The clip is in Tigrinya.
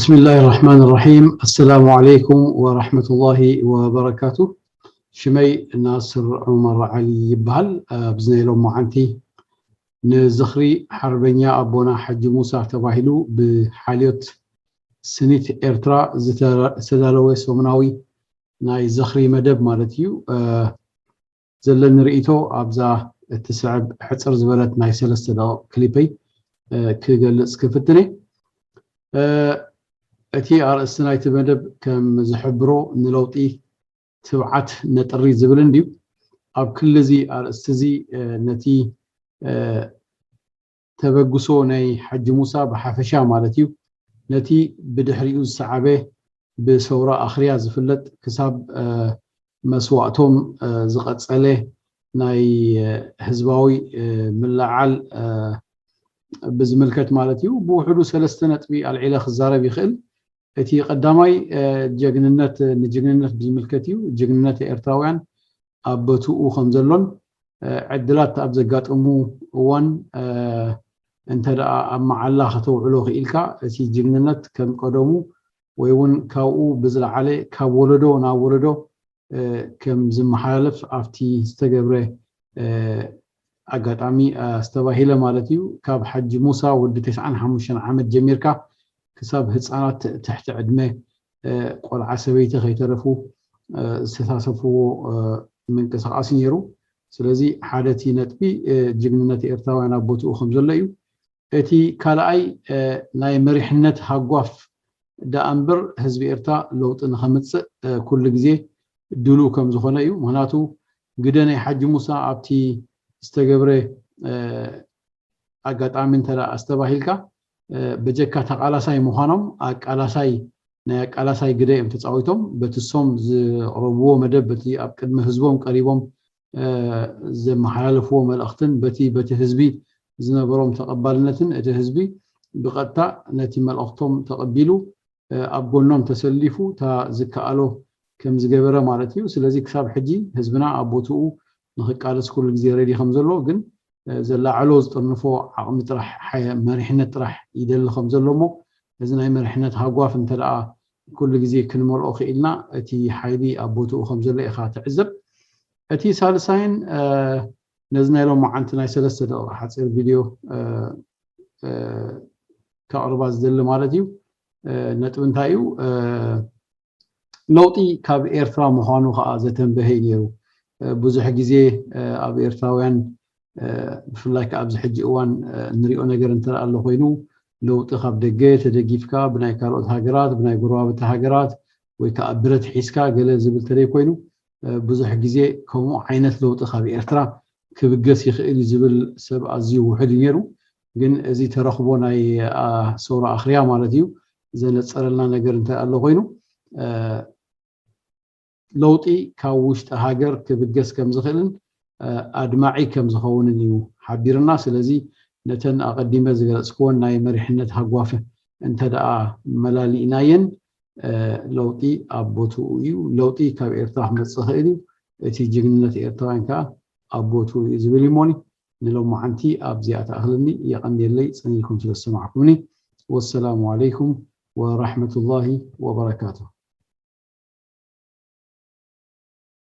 بسم الله الرحمن الرحيم. السلام عليكم ورحمة الله وبركاته. ሽመይ ናስር ዑመር ዓሊ ይበሃል። ኣብዚ ናይ ሎማዓንቲ ንዝኽሪ ሓርበኛ ኣቦና ሓጂ ሙሳ ተባሂሉ ብሓልዮት ስኒት ኤርትራ ዝተዳለወ ሰሙናዊ ናይ ዝኽሪ መደብ ማለት እዩ። ዘለኒ ርእይቶ ኣብዛ እትስዕብ ሕጽር ዝበለት ናይ ሰለስተ ደቂቕ ክሊፐይ ክገልጽ ክፍትነ። እቲ ኣርእስቲ ናይቲ መደብ ከም ዝሕብሮ ንለውጢ ትብዓት ነጥሪ ዝብል እንድዩ። ኣብ ክሊ እዚ ኣርእስቲ እዚ ነቲ ተበግሶ ናይ ሓጂ ሙሳ ብሓፈሻ ማለት እዩ፣ ነቲ ብድሕሪኡ ዝሰዓበ ብሰውራ ኣኽርያ ዝፍለጥ ክሳብ መስዋእቶም ዝቐጸለ ናይ ህዝባዊ ምልዓል ብዝምልከት ማለት እዩ። ብውሕዱ ሰለስተ ነጥቢ ኣልዒለ ክዛረብ ይኽእል። እቲ ቀዳማይ ጀግንነት ንጅግንነት ብዝምልከት እዩ። ጅግንነት ኤርትራውያን ኣብ ቦትኡ ከም ዘሎን ዕድላት ኣብ ዘጋጥሙ እዋን እንተ ደኣ ኣብ መዓላ ከተውዕሎ ክኢልካ እቲ ጅግንነት ከም ቀደሙ ወይ እውን ካብኡ ብዝለዓለ ካብ ወለዶ ናብ ወለዶ ከም ዝመሓላለፍ ኣብቲ ዝተገብረ ኣጋጣሚ ኣስተባሂለ ማለት እዩ። ካብ ሓጂ ሙሳ ወዲ ተስዓን ሓሙሽተን ዓመት ጀሚርካ ክሳብ ህፃናት ትሕቲ ዕድመ ቆልዓ ሰበይቲ ከይተረፉ ዝተሳተፍዎ ምንቅስቃስ ነይሩ። ስለዚ ሓደ እቲ ነጥቢ ጅግንነት ኤርትራውያን ኣብ ቦትኡ ከም ዘሎ እዩ። እቲ ካልኣይ ናይ መሪሕነት ሃጓፍ ደኣ እምበር ህዝቢ ኤርትራ ለውጢ ንኸምፅእ ኩሉ ግዜ ድሉው ከም ዝኾነ እዩ። ምክንያቱ ግደ ናይ ሓጂ ሙሳ ኣብቲ ዝተገብረ ኣጋጣሚ እንተ ኣስተባሂልካ ብጀካ ተቃላሳይ ምዃኖም ኣቃላሳይ ናይ ኣቃላሳይ ግደ እዮም ተፃዊቶም። በቲ ሶም ዝቕረብዎ መደብ በቲ ኣብ ቅድሚ ህዝቦም ቀሪቦም ዘመሓላለፍዎ መልእኽትን በቲ በቲ ህዝቢ ዝነበሮም ተቐባልነትን እቲ ህዝቢ ብቐጥታ ነቲ መልእኽቶም ተቐቢሉ ኣብ ጎኖም ተሰሊፉ እታ ዝከኣሎ ከም ዝገበረ ማለት እዩ። ስለዚ ክሳብ ሕጂ ህዝብና ኣብ ቦትኡ ንክቃለስ ኩሉ ግዜ ሬዲ ከም ዘሎ ግን ዘላዕሎ ዝጠርንፎ ዓቕሚ ጥራሕ መሪሕነት ጥራሕ ይደሊ ከም ዘሎ እሞ እዚ ናይ መሪሕነት ሃጓፍ እንተ ደኣ ኩሉ ግዜ ክንመልኦ ክኢልና እቲ ሓይሊ ኣብ ቦትኡ ከም ዘሎ ኢኻ ትዕዘብ። እቲ ሳልሳይን ነዚ ናይ ሎማዓንቲ ናይ ሰለስተ ደቂቕ ሓፂር ቪድዮ ከቕርባ ዝደሊ ማለት እዩ ነጥቢ እንታይ እዩ? ለውጢ ካብ ኤርትራ ምዃኑ ከዓ ዘተንበሀ እዩ ነይሩ። ብዙሕ ግዜ ኣብ ኤርትራውያን ብፍላይ ከዓ ኣብዚ ሕጂ እዋን እንሪኦ ነገር እንተ ኣሎ ኮይኑ ለውጢ ካብ ደገ ተደጊፍካ ብናይ ካልኦት ሃገራት ብናይ ጎረባብቲ ሃገራት ወይ ከዓ ብረት ሒዝካ ገለ ዝብል ተደይ ኮይኑ ብዙሕ ግዜ ከምኡ ዓይነት ለውጢ ካብ ኤርትራ ክብገስ ይኽእል እዩ ዝብል ሰብ ኣዝዩ ውሑድ እዩ ነይሩ። ግን እዚ ተረኽቦ ናይ ሰውራ ኣኽርያ ማለት እዩ ዘነፀረልና ነገር እንታይ ኣሎ ኮይኑ ለውጢ ካብ ውሽጢ ሃገር ክብገስ ከም ዝኽእልን ኣድማዒ ከም ዝኸውንን እዩ ሓቢርና። ስለዚ ነተን ኣቐዲመ ዝገለፅክወን ናይ መሪሕነት ሃጓፍ እንተ ደኣ መላሊእናየን ለውጢ ኣብ ቦትኡ እዩ። ለውጢ ካብ ኤርትራ ክመፅእ ይኽእል እዩ። እቲ ጅግንነት ኤርትራውያን ከዓ ኣብ ቦትኡ እዩ ዝብል እሞኒ ንሎማዓንቲ ኣብዚኣ ትኣኽለኒ። የቐንየለይ ፀኒልኩም ስለ ዝሰማዕኩምኒ። ወሰላሙ ዓለይኩም ወራሕመቱላሂ ወበረካቱ።